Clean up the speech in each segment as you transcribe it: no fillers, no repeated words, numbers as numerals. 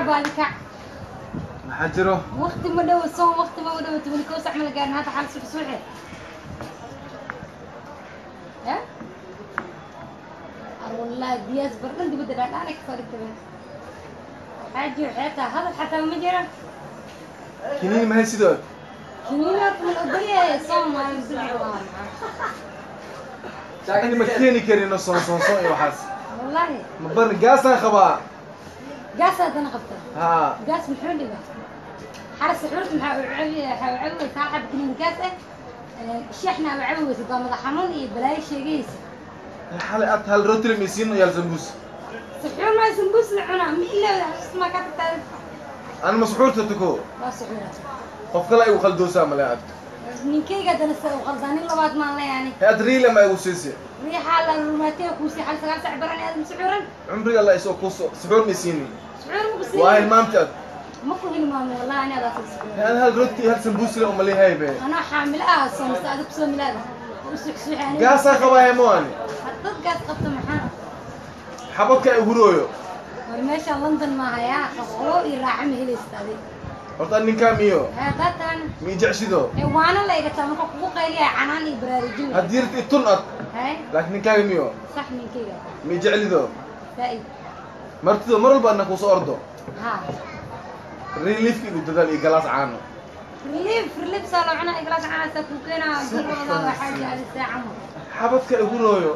Kac baadi kac. Maxaa jiro? Waqti ma dhowo soon, waqti ma dhowo, 11 sac ma la gaarin hadda. Xal suux suuxe ya ar, wallahi diyaas bardhan dibadda dhaadhaanay kasoo dhigtay. Xaaji, xeetaa hadal xataa ma jira. Kiniini mahay sidood? Kiniinaad ma la ogolyahay? Soon maayo duci waa. Ani ma keeni karino soon soon soon iyo waxaas. Wallahi. Ma barin, gaasaan qabaa. Gaas haddana qabta? Haa. Gaas muxuu dhigaa? Xara suxuurta maxaa u cabi? Waxaa u cabi weysa hal xab kiniin gaas ah, shaxna u cabi weysa, baa madax xanuun iyo balaayo sheegaysa. Xalay ad hal rooti lama isiin iyo hal sambuus. Suxuur maa sambuus la cunaa? Ma ilaa xasuus maa ka tagtaa? Ana ma suxuurta tuko. Waa suxuura. Qof kale igu khaldoosaa male ad. Ninkayga haddana se u qaldaa, nin labaad maan leeyahay. He, ad riila ma igu siisi. Riixaa la rumaatee kuusii xal 9 sac baran aadam suxuuran. Cumriga alla isoo kuuso, suxuur ma isiinin. Suxuur ma ku siin. Waa hilmaamti ad. Ma ku hilmaamay wallahi, ani adaa suxuur. He, ana hal rooti iyo hal sambuus le umaleeyahay be. Anoo xaamilo ah soomista, adig kusoo milaada u suxsuuxay aniga. Gaasaa qabaa he, moani. Dad gaas qabta maxaa? Xabadka ay hurooyo. War meesha London maaha yaa qabo iyo raaxa ma helaysid adig. Horta ninkaa miyo? Haddaa taana. Mi jeceshido? Ee waana la igataa marka kugu qayliya canaan iyo baraarujin. Haddii rit itun ad. Hay. Laakiin ninkaaga miyo? Sax, ninkayga. Mi jeclido? Zaa'id. Martido mar walba adna kuusoo ordo. Ha. Reliefka igu dadaal iyo galaas caano. Relief, relief saa loo cunaa? Iglaas caanaasaa kuu keenaa gurigooda. Waxaa jecel saaca ma. Xabadka ay hurooyo.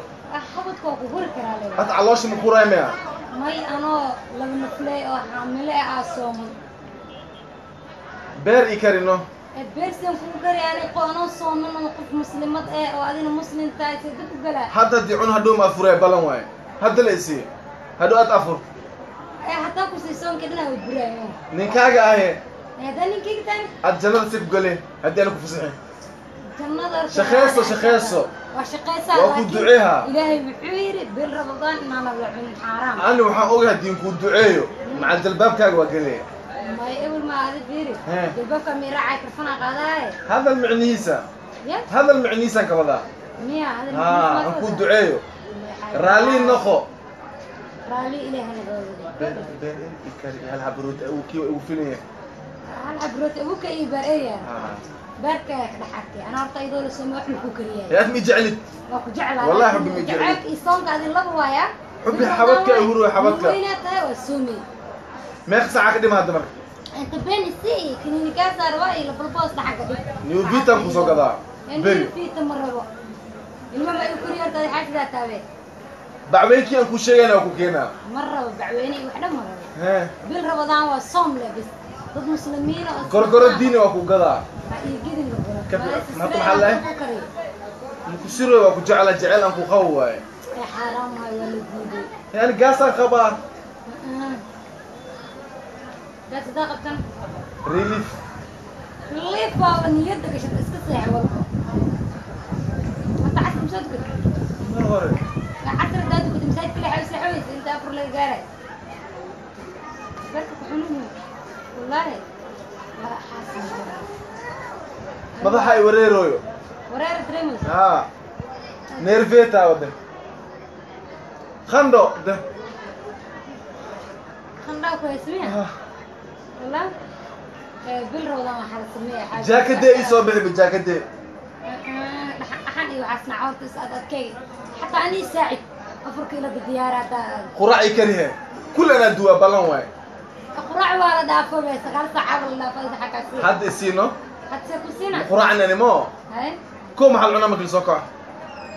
Xabadka waa ku huri karaa le. Ad caloosha ma kuraay maya? May, anoo laba nafley oo xaamile ah sooman. Beer ii karino. Beersan kugu kari ani anoo sooman oo qof muslimad eh oo adina muslim tahay, see dad u galaa? Hadda haddii cun hadhow ma afuraya, ballan waaye. Hadda la isii, hadhow ad afur. Ee hataa kusii soonka dhan waa buraayo. Ninkaaga ahe. Haddaa ninkayga tahay. Ad jannada si ku gale haddii ana ku fasixin? Jannada horta. Shaqeyso, shaqeyso. Waa shaqeysaa. Waa ku laakiin duceeha. Ilaahay wuxuu yidhi bil Ramadaan inaana la cunin xaaraam. Ani waxaan ogahay haddii kuu duceeyo macal jalbaabkaaga waa gelaya. May, ebel ma adi fiiri. Hee. Jalbaabka miiraacay karfanaa qaadaaye. Hadal micnihiisa. Ya. Hadal micnihiisaan ka wadaa. Miya hadal? Haa, aan kuu duceeyo, raalli noqo. Raalli Ilaahay naga wada. Beer, beer ii kari, hal xabrood uu kii ugu filaya. Hal xabrood abuka iyo baar eeya. Haa. Baarka ka dhex arkay ana horta iyadoo la soomay wax ma ku kariyay. Ee ad mi jeclid? Waa ku jeclaa. Wallahi xubbi ma jeclid. Jacaylka iyo soonka adi laba waaya. Xubbi xabadka ay hurooyo, xabadka. Weynaa tahay, waa soomay. Meeqa saaca ka dhima hadda marka? Inta been si kiniinikaasa rabaa iyo labalboos dhaxanka dhig. New Vitan kusoo gadaa beri. New Vita ma rabo, ilma ma igu koriyo horta adi xaasidaa taabe. Bacweynkii aan ku sheegayna waa ku keenaa. Ma rabo bacweyne iyo wax dhan ma rabo. Hee. Bil Ramadaan waa soom le bis, dad muslimiin oo Gorgoro diini waa ku gadaa. Ha ii gedin gorgoro. Maxaa lahay? Maku siroy, waa ku jecla, jecel aan ku qabo waaye. Ee xaaraam waayo, waa la diiday. Yani gaasaan qabaa. Gaas hadaa qabtan. Relief. Relief baaba niyadda gashata, iska seex walba. Hadda casr masoo tukatay? Mar hore. Casr haddaa tukatay, masaajidka leexa u seexaweysa inta afur laga gaaray. Barka ku xanuun wallaahi waa xaasin jiraa. Madaxa ay wareerooyo. Wareer dareemaysa. Haa, nerveta wade, qandho de. Qandhaa ku haysmiya wallah. Bil Ramadaan waxaa la sameeya xaaji. Jaakadee ii soo bixi ba, jaakadee. Dhaxan iyo waxaas nacoorta is ad adkay, xataa anii saacid afurka ila diyaara haddaa. Quraac ii karihe, kul anaa duwaa, ballan waaye. Quraac waa la dhaafo be, 9 saacaaba la dhaafo inta xaggaas. Hadda isiino. Hadda see ku siina? Quraacnani mo. Hay. Ko maxaa la cunaa marka lasoo kaco?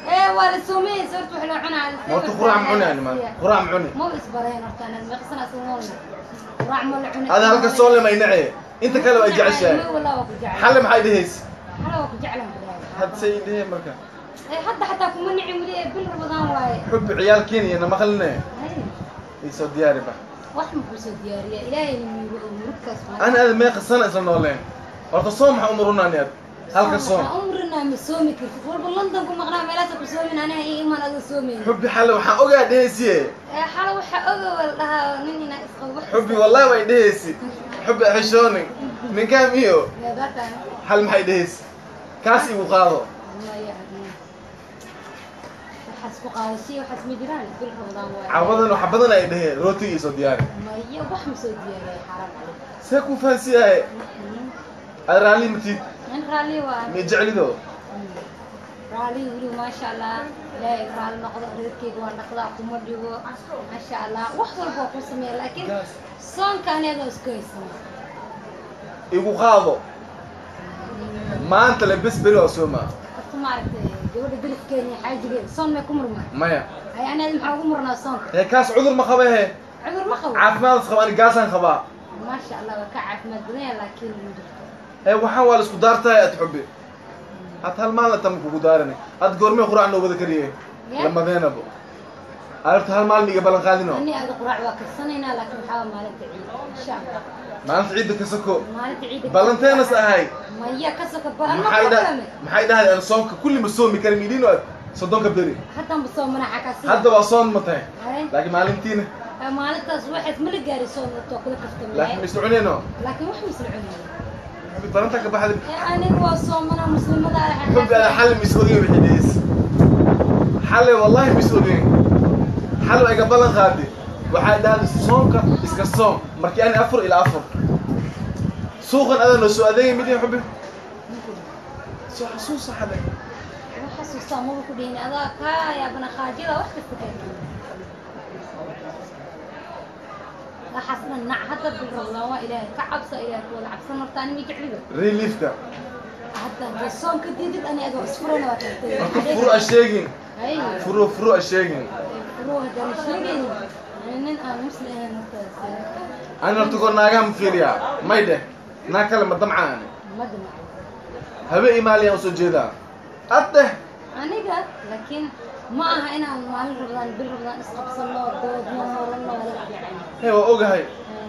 Ee waa la soomeyey, sababta wax loo cunaa. Horta quraac ma cuni ani maanta, quraac ma cuni. Ma isbareen horta anad meeqsan asal nool quraac ma la cuni. Ada halka soole ma inace, inta kale waa jeceshahay. Ma wallah waa ku jecel. Xalle maxay dhehaysa? Xale waa ku jeclaan ku dhahay. Hadda say ii dheheen marka. Ee hadda xataa kuma nicin weli, ee bil Ramadaan waaye. Xubbi ciyaalkeena iyo namaqline. Hay. Ii soo diyaari ba. Wax ma kuu soo diyaariya, Ilaahay miigu murugkaas. Ana aada meeqa sana isla nooleen? Horta soom maxaa umurunaan ad halka soom? Waxaan umrinaa ma soomi kartid walba, London ku maqnaa meelaasa ku soomin, aniga ii imaan adoo soomayn. Xubbi, xalle waxaan ogaa dhehaysiye. Ee xala waxaa oga wal dhahaa nin inaa isqabo wax. Xubbi wallahi way dhehaysi, xubbi xishooni ninkaa miyo. Meedaatan. Xal maxay dhehaysi? Kaas igu qaado. Maya, waxaas. Waxaas ku qaadashay waxaas ma jiraan bil Ramadaan waaye. Cawadan waxa badan ay dheheen rootiga ii soo diyaari. Maya, wax ma soo diyaariyay, xaaraam caleyk. See ku fahansiyahay? Aad raalli matid? In raalli waa. Ma jeclido? Raalli weli, maasha Allah, Ilaahay raalli noqdo. Reerkeyga waan dhaqdaa, kuma dhigo, maasha Allah, wax walba waa ku sameeya, laakiin Gaas. Soonka aneedoo isku haysana. Igu qaado maanta le bes, beri waa soomaa. Horta ma aragtay gabadha deriskeena iyo xaajigeeda soon may ku murmaa? Maya. Ay aneed maxaa ugu murnaa soonka? Hee, kaas cudur ma qaba he. Cudur ma qabo. Caafimaad qaba, ani gaasaan qabaa. Maasha Allah, waa ka caafimaad badan yahay, laakiin ma jirto. Hee, waxaan waa la isku daartahay ad xubbi. Had hal maalin tama kugu daarani. Had goormee quraac noo wada kariye? Ya? Lamadeenabo horta hal maalin iga ballan qaadino. Ani aada quraac waa karsanaynaa, laakiin waxaa waa maalinta ciida, insha Allah. Maalinta ciidda ka soko. Maalinta ciida. Ballanteenas ahay. Maya, ka soko ba anma Maxay dha probleme. Maxay dhahday? Aan soonka kulli ma soomi karin idin aad 30-ka beri. Haddaan ba soomana xakaasi. Hadda waa soon ma tahay? Hay. Laakiin maalintiina. Maalintaas waxaad ma la gaari soon oo kula kaftamay. Laakiin ma isla cuneyno. Laakiin wax ma isla cunayno. Xubbi, ballantaa ka baxday. Ee aniga waa soomana muslimada. Xubbi, ada xal ma is ogeyn wixii dhees xale, wallahi ma is ogeyn. Xal waa iga ballan qaadi, waxay dhahday soonka iska soom markii ani afur ilaa afur suuqan adaa noo soo adeegay midin. Xubbi, soo xasuusa xale. Wax xasuustaa maba ku dhihin, adaa kaa yaabana khaajida wax kasta kaa keenay. Waxaas dhan nac hadda bil Ramadaan waa Ilaahay ka cabso, Ilaahay ku wada cabsan. Horta ani ma jecliba. Reliefka. Hadda hadda soonka diidid, ani adoo isfurana waa tagtay. Horta furu a sheegin. Hay. Furu, furu a sheegin. Furu haddaan sheegayn, ani nin aan muslim ahayn horta. Ani horta kor naagaha ma fiiriyaa, may dheh naag kale ma damca ani. Ma damaco. Habe imaaliyan usoo jeedaa ad dheh. Aniga laakiin ma aha inaan maalin Ramadaan, bil Ramadaan isqabsano, doodno, muranno, wada fiican. He, waa ogahay,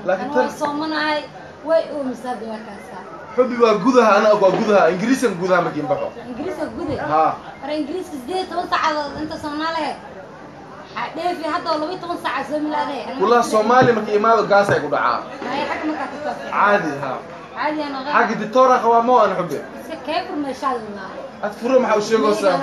laakiin tan waa tan soomanahay, way oomisaa hadda, waa kaasaa. Xubbi, waa gudaha, ana og waa gudaha Ingiriiskan, gudaha markiin baxo. Ingiriiska gude. Haa. Hore Ingiriiska 18 saacadood inta Soomaaliya waxaa dheefi hadda oo 12 saaca soo milaadee. Kulaha Soomaali markii imaado gaas ay ku dhacaa. Hay, xagga markaa ka soo caadi ha. Caadi aan ogaa. Xagga ditoora qabaa moo an xubbi. Iska keebur meeshaad laa. Ad furo maxaa u sheegaysaa?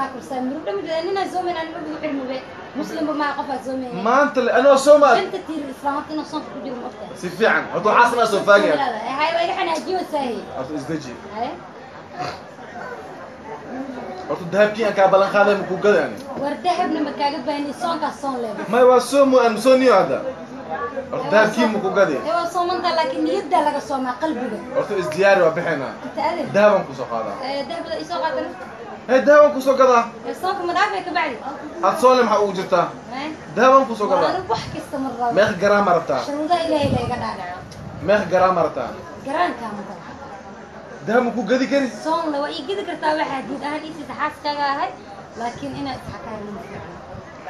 Ninaa soomayn aan magu xirmibe, muslimba maa qofaa soomayn. Maanta le anoo soomaal. Shanta tiir islaamka inuu soonka ku jiro ma ogtahay? Si fiican, horta waxaasna soo faagaya. Hay, waa iga xanaajiyo saahi. Horta isdeji. Hay. Horta dahabkii aan kaa ballan qaaday ma ku gaday ani? War dahabna ma kaaga baahni, soonkaas soon leeba. May, waa soomo aan sooniyo hadda. Horta dahabkii ma ku gaday? Ee waa soomanta, laakiin niyaddaa laga soomaa, qalbiga. Horta isdiyaari, waa bixinaa. Inta adin. Dahabaan kusoo qaadaa. Ee dahabda isoo qaadana. Hey, dahabaan kusoo gadaa. Ee soonka ma dhaafay ka bacdi? Ad soonle maxaa ugu jirtaa? Hay. Dahabaan kusoo War gadaa. anigu wax kasta ma rabo. Meeq garaam rabtaa? Shuruudaha Ilaahay la iga dhaadhaco. Meeq garaam rabtaa? Garaankaa ma rabo. Dahab ma ku gadi kari? Soon le waa ii gedi kartaa, waxaa diid ahaan iisiisa xaaskaaga ahay, laakiin inaad isxakaarina ma fiicno.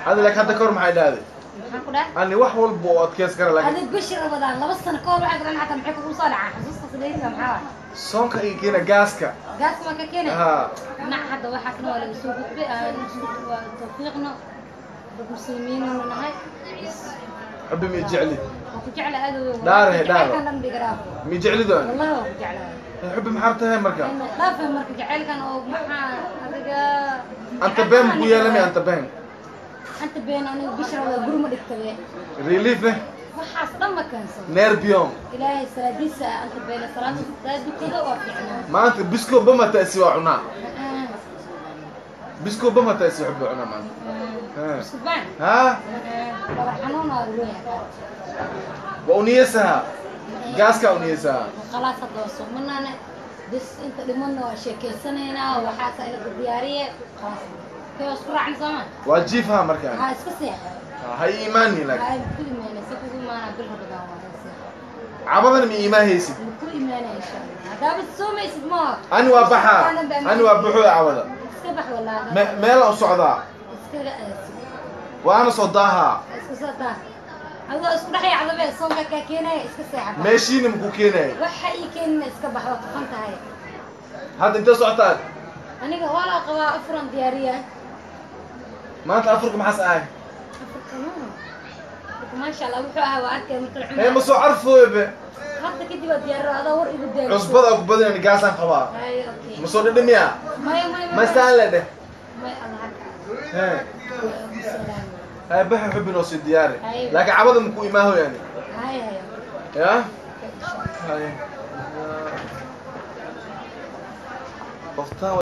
Hada laakiin hadda kahor maxay dhahday? Maxaan ku dhahay? Ani wax walba oo adkeys kara, laakiin adig bishi Ramadaan 2 sano ka hor waxaa garan xataa maxay kugu soo dhacaa xusuustaas leeriga maxaa waay? Soonka iga keena gaaska. Gaaska ma ka keenay? Haa. Nac hadda waxaasna waa laga soo gudbay, aan isku waa tawfiiqno, dad muslimiinuna nahay. Xubbi, mi jecli? Waa ku jecla aad weyn. Dhaar he, dhaar. Jacaylkan dhan biga dhaafo. Mi jeclido ani? Wallahi waa ku jeclahay. Xubbi, maxaa tahay marka? Dhaafa marka jacaylkan oo maxaa adiga. Anta been ku yeelamay, anta been. Anta been, aniga bisha Ramadaan guri ma dhigtabe. Relief ne. Waxaas dhan ma keensado. Nerbion. Ilaahay salaadiisa anta beena salaada salaad dukado waa fiicnaa. Maanta bisko bama taasi waa cunaa, bisko bama taasi xubbi cunaa maanta. Ha. Isku baan. Ha. Dhabar xanuun waa leeyahay. Waa uniyesaha gaaska, uniyesaha. Khalaas, hadda waa soomanaane bis, inta dhimanna waa sheekeysanaynaa, waxaasa ila diyaariye, khalaas kee waa isku raacna sooma. Waa jiifha markaan. Ha iska seexo. Ha ii imaani laakiin. Ha ku imaanay, se kugu imaanaa, bil Ramadaan waa seexo. Cabadan ma iimaa haysid? Ma ku imaanaya insha Allah haddaaba soomaysid ma. Ani waa baxaa, ani waa baxoo cawada. Iska bax wallaahi. Meelaan u socdaa. Iskaga aadsi. Waana soo daahaa. Iska soo daa, adoo isku dhex yaacdabe soonka kaa keenaya, iska seexa. Meeshiina makuu keenaya. Waxa ii keenina, iska bax, waa tufan tahay. Hadda intee socotaad? Aniga hoolaa qabaa, afuran diyaariya. Maanta afurka maxaas ahay? Afurka ma afurka, maasha Allah, wuxuu ahaa waa arkay marka la Hee, ma cunaayo. soo carfooyo be. Hadda kadib waa diyaariro, adaa war igu daaliso. Cusbada ku badan, gaasaan qabaa. Hay, okay. Ma soo dhadhamiyaa? Maya, maya, Ma maya. istaan le dheh. Maya, Allah haka. Hee. هاي بحي حبي نوصي دياري. لكن عبد مكو ما هو يعني. هاي هاي. يا؟ هاي. قفطان.